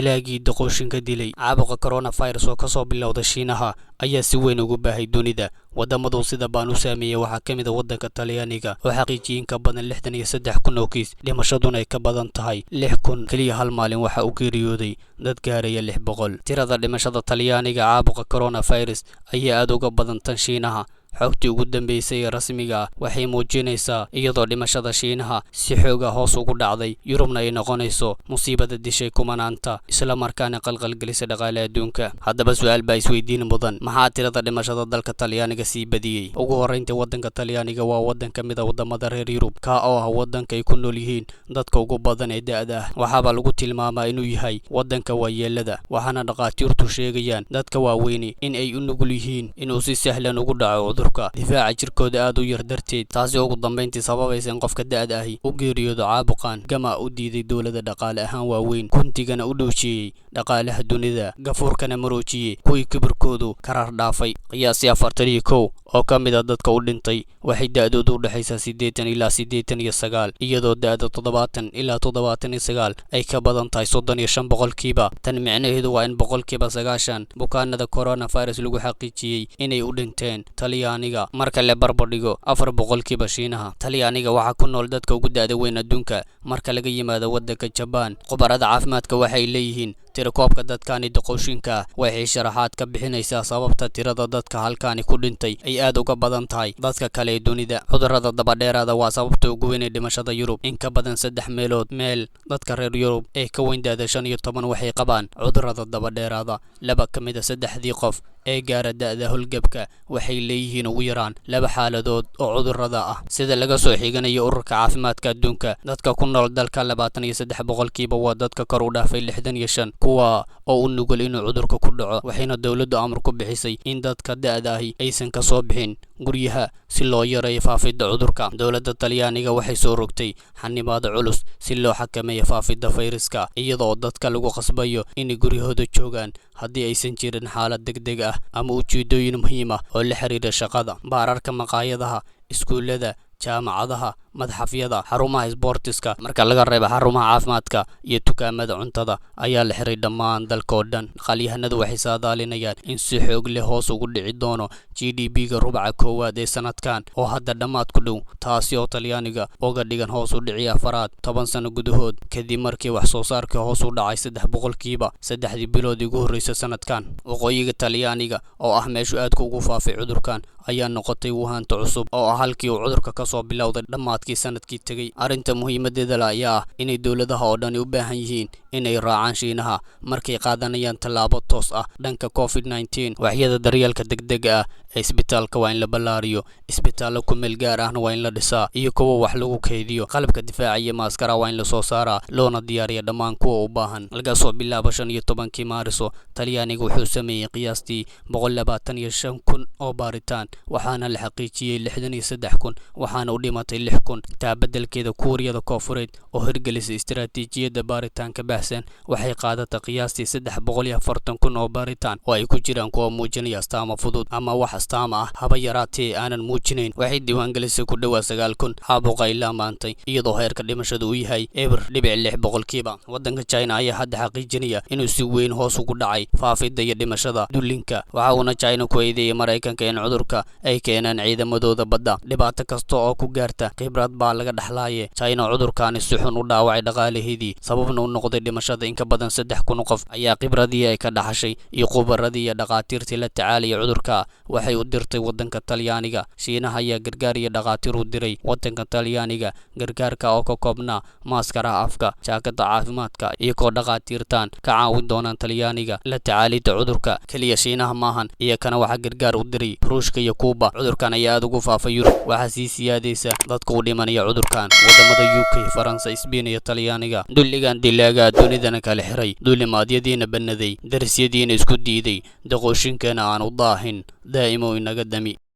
Dilaagii doqoshinka dilay caabuqa coronavirus oo kasoo bilowda Shiinaha ayaa si weyn ugu baahay dunida. Wadamadu sida baan u saameeyey waxaa ka mid a waddanka Talyaaniga oo xaqiijiyey in ka badan 63,000 oo kiis, dhimashaduna ay ka badan tahay 6,000. Keliya hal maalin waxa uu geeriyooday dad gaaraya 600. Tirada dhimashada Talyaaniga caabuqa coronavirus ayaa aad uga badan tan Shiinaha. Xogtii ugu dambeysay ee rasmiga ah waxay muujinaysaa iyadoo dhimashada Shiinaha si xooga hoos ugu dhacday, Yurubna ay noqonayso musiibada dishay kumanaanta, isla markaana qalqalgelisa dhaqaale adduunka. Haddaba su-aal baa isweydiin mudan: maxaa tirada dhimashada dalka Talyaaniga sii badiyey? Ugu horreyntii, waddanka Talyaaniga waa waddan ka mid a waddamada reer Yurub, kaa oo ah waddanka ay ku nool yihiin dadka ugu badan ee da'da ah. Waxaaba lagu tilmaamaa inuu yahay waddanka waayeelada, waxaana dhakhaatiirtu sheegayaan dadka waaweyni in ay u nugul yihiin inuu si sahlan ugu dhaco cudurka, difaaca jirkooda aad u yar darteed, taasi ugu dambayntii sababaysa in qofka da'da ahi u geeriyoodo caabuqan. Gama u diiday dowladda dhaqaale ahaan waaweyn, kuntigana u dhoojiyey dhaqaalaha dunida, gafuurkana maroojiyey kuwii kibirkoodu karar dhaafay. Qiyaasii 41 oo ka mid a dadka u dhintay waxay da'doodu u dhexaysaa 80 ilaa 89, iyadoo da'da 70 ilaa 79 ay ka badan tahay 35%. Tan micnaheedu waa in 90% bukaanada coronavirus lagu xaqiijiyey inay u dhinteen Talyaaniga, marka la barbardhigo 4% Shiinaha. Talyaaniga waxaa ku nool dadka ugu da'da weyn adduunka marka laga yimaado waddanka Jabaan. Khubarada caafimaadka waxay leeyihiin tirakoobka dadkani doqoshinka ah waxay sharaxaad ka bixinaysaa sababta tirada dadka halkani ku dhintay ay aad uga badan tahay dadka kale ee dunida. Cudurrada dabadheeraada waa sababta ugu weyn ee dhimashada Yurub. In ka badan saddex meelood meel dadka reer Yurub ee ka weyn da'da 15 waxay qabaan cudurrada dabadheeraada. Laba ka mid a saddexdii qof ee gaara da'da howlgabka waxay leeyihiin ugu yaraan laba xaaladood oo cudurrada ah, sida laga soo xiganayo Ururka Caafimaadka Adduunka. Dadka ku nool dalka 23% waa dadka kor u dhaafay 65, kuwa oo u nugul inuu cudurka ku dhaco, waxayna dowladdu amar ku bixisay in dadka da'da ahi aysan ka soo bixin guryaha si loo yareeyo faafidda cudurka. Dowladda Talyaaniga waxay soo rogtay xanibaado culus si loo xakameeyo faafidda fayraska, iyadoo dadka lagu qasbayo inay guryahooda joogaan haddii aysan jirin xaalad degdeg ah ama ujeedooyin muhiim ah oo la xiriira shaqada. Baararka, maqaayadaha, iskuullada, jaamacadaha, madxafyada, xarumaha isboortiska, marka laga reebo xarumaha caafimaadka iyo dukaamada cuntada, ayaa la xiray dhammaan dalka oo dhan. Dhaqaalyahanadu waxay saadaalinayaan in si xoog leh hoos ugu dhici doono GDP-ga rubaca koowaad ee sanadkan oo hadda dhammaad ku dhow, taasi oo Talyaaniga uga dhigan hoos u dhici afaraad 10 sano gudahood, kadib markii wax soo saarka hoos u dhacay 3% saddexdii bilood ugu horreysay sanadkan. Waqooyiga Talyaaniga oo ah meeshu aadka ugu faafay cudurkan ayaa noqotay Wuhanta cusub, oo ah halkii uu cudurka kasoo bilowday dhammaadkii sanadkii tegey. Arrinta muhiimadeeda le ayaa ah inay dowladaha oo dhani u baahan yihiin inay raacaan Shiinaha markay qaadanayaan tallaabo toos ah dhanka COVID-19. Waaxyada daryeelka degdega ah ee isbitaalka waa in la ballaariyo, isbitaallo ku meel gaar ahna waa in la dhisaa, iyo kuwa wax lagu kaydiyo. Qalabka difaaca iyo maaskara waa in lasoo saaraa, loona diyaariya dhammaan kuwa u baahan. Laga soo bilaabo 15-kii Maariso, Talyaaniga wuxuu sameeyey qiyaastii 125,000 oo baaritaan, waxaana la xaqiijiyey 63,000, waxaana u dhimatay 6,000. Taa beddelkeeda, Kuuriyada Koonfureed oo hirgelisay istaraatiijiyadda baaritaanka baahsan waxay qaadatay qiyaastii 340,000 oo baaritaan, oo ay ku jiraan kuwa muujinaya astaamo fudud ama wax astaama ah haba yaraatee aanan muujinayn. Waxay diiwaangelisay ku dhowaa 9,000 caabuqa ilaa maantay, iyadoo heerka dhimashadu uu yahay 0.6%. Waddanka China ayaa hadda xaqiijinaya inuu si weyn hoos ugu dhacay faafidda iyo dhimashada dulinka, waxa uuna China ku eedeeyey Maraykanka in cudurka ay keenaan ciidamadooda badda. Dhibaato kasta oo ku gaarta khibrad baa laga dhexlaaye. China cudurkaani si xun u dhaawacay dhaqaalaheedii, sababna u noqday dhimashada in ka badan 3,000 qof, ayaa khibradii ay ka dhaxashay iyo khubaradii iyo dhakhaatiirtii la tacaalaya cudurka waxay u dirtay waddanka Talyaaniga. Shiinaha ayaa gargaar iyo dhakhaatiir u diray waddanka Talyaaniga, gargaarka oo ka koobnaa maaskaraha afka, jaakada caafimaadka, iyagoo dhakhaatiirtan ka caawin doonaan Talyaaniga la tacaalidda cudurka. Keliya Shiinaha maahan, iyo kana waxaa gargaar u diray Ruushka iyo Kuuba. Cudurkan ayaa aad ugu faafay Yurub. Waxaa sii siyaadaysa dadka u dhimanaya cudurkan wadamada UK, Faransa, Sbain iyo Talyaaniga. Dulligan dilaagaa dunidana kala xiray, duulimaadyadiina bannaday, darisyadiina isku diiday, daqooshinkana aan u daahin, daa'imo inaga dami.